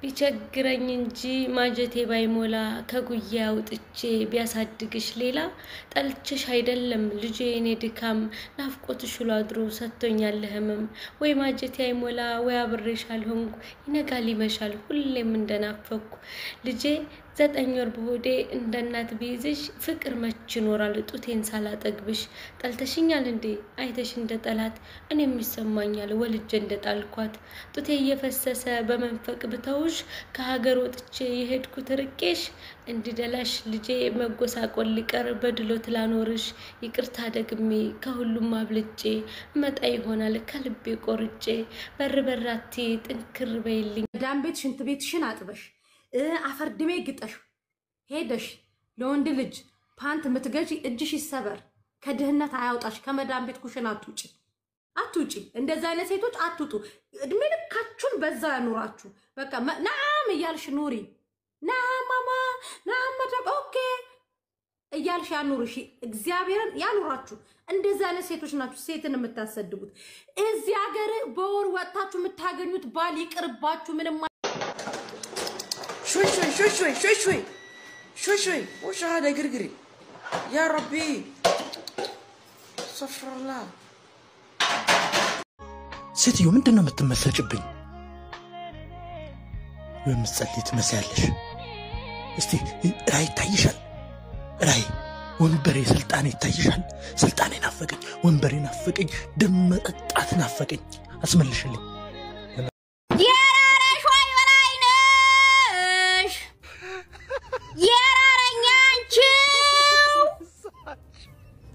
ቢቸግረኝ እንጂ ማጀቴ ባይሞላ ከጉያ አውጥቼ ቢያሳድግሽ ሌላ ጠልቼሽ አይደለም ልጄ የኔ ድካም ናፍቆትሽ ውሎ አድሮ ሰጥቶኛል ህመም። ወይ ማጀቴ አይሞላ ወይ አብሬሽ አልሆንኩ ይነጋል ይመሻል ሁሌም እንደናፈኩ ልጄ 9 ወር በሆዴ እንደ እናት ቢይዝሽ ፍቅር መች ይኖራል ጡቴን ሳላጠግብሽ። ጠልተሽኛል እንዴ አይተሽ እንደ ጠላት እኔም ይሰማኛል ወልጄ እንደ ጣልኳት። ጡቴ እየፈሰሰ በመንፈቅ ብተውሽ ከሀገር ወጥቼ የሄድኩት ርቄሽ እንዲደላሽ ልጄ መጎሳቆል ሊቀር በድሎት ላኖርሽ። ይቅርታ ደግሜ ከሁሉም አብልጬ እመጣ ይሆናል ከልቤ ቆርጬ። በር በራቴ ጥንክር በይልኝ። ዳም ቤት ሽንት ቤትሽን አጥበሽ አፈር ድሜ ግጠሽ ሄደሽ ለወንድ ልጅ ፓንት ምትገዢ እጅሽ ይሰበር፣ ከድህነት አያውጣሽ። ከመዳም ቤት ኩሽና አትውጪ አትውጪ። እንደዛ አይነት ሴቶች አትውጡ። እድሜ ልካችሁን በዛ ያኑራችሁ። በቃ نعم እያልሽ ኑሪ። نعم ماما نعم madam okay እያልሽ ያኑርሽ። እግዚአብሔርን ያኑራችሁ። እንደዛ አይነት ሴቶች ናችሁ ሴትን የምታሰድቡት። እዚህ ሀገር በወር ወጥታችሁ የምታገኙት ባል ይቅርባችሁ። ምንም شوي شوي شوي شوي شوي شوي شوي شوي وش هذا قرقري يا ربي استغفر الله. ሴትዮ ምንድን ነው የምትመሰጭብኝ? የምትጸልይ ትመስያለሽ። እስቲ ራእይ ይታይሻል? ራእይ ወንበሬ ስልጣኔ ይታይሻል? ስልጣኔ ናፈቀኝ፣ ወንበሬ ናፈቀኝ፣ ደም መጠጣት ናፈቀኝ። አስመልሽልኝ። የራረሽ ወይ በላይነሽ የራረኛ አንቺው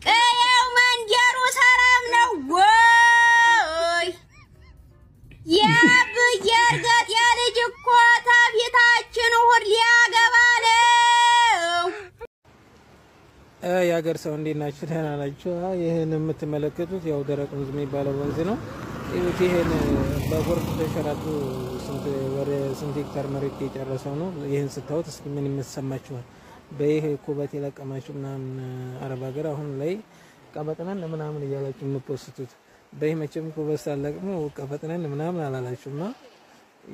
ቀየው መንገሩ ሰላም ነው ወይ? የአብዬ እርገጥ የልጅ እኮ ተፊታችን እሑድ ሊያገባ ነው። የሀገር ሰው እንዴት ናችሁ? ደህና ናችሁ? ይህን የምትመለከቱት ያው ደረቅ ወንዝ የሚባለው ወንዝ ነው። ይሁት ይሄን በጎርፍ ተሸራቶ ወደ ስንት ሄክታር መሬት የጨረሰው ነው። ይህን ስታዩት እስኪ ምን ይሰማችኋል? በይህ ኩበት የለቀማችሁ ምናምን አረብ ሀገር አሁን ላይ ቀበጥነን ምናምን እያላችሁ የምትፖስቱት በይህ መቼም ኩበት ሳለቅሙ ቀበጥነን ምናምን አላላችሁማ።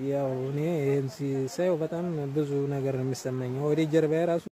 ያው እኔ ይህን ሳየው በጣም ብዙ ነገር ነው የሚሰማኝ። ወደ ጀርባዬ ራሱ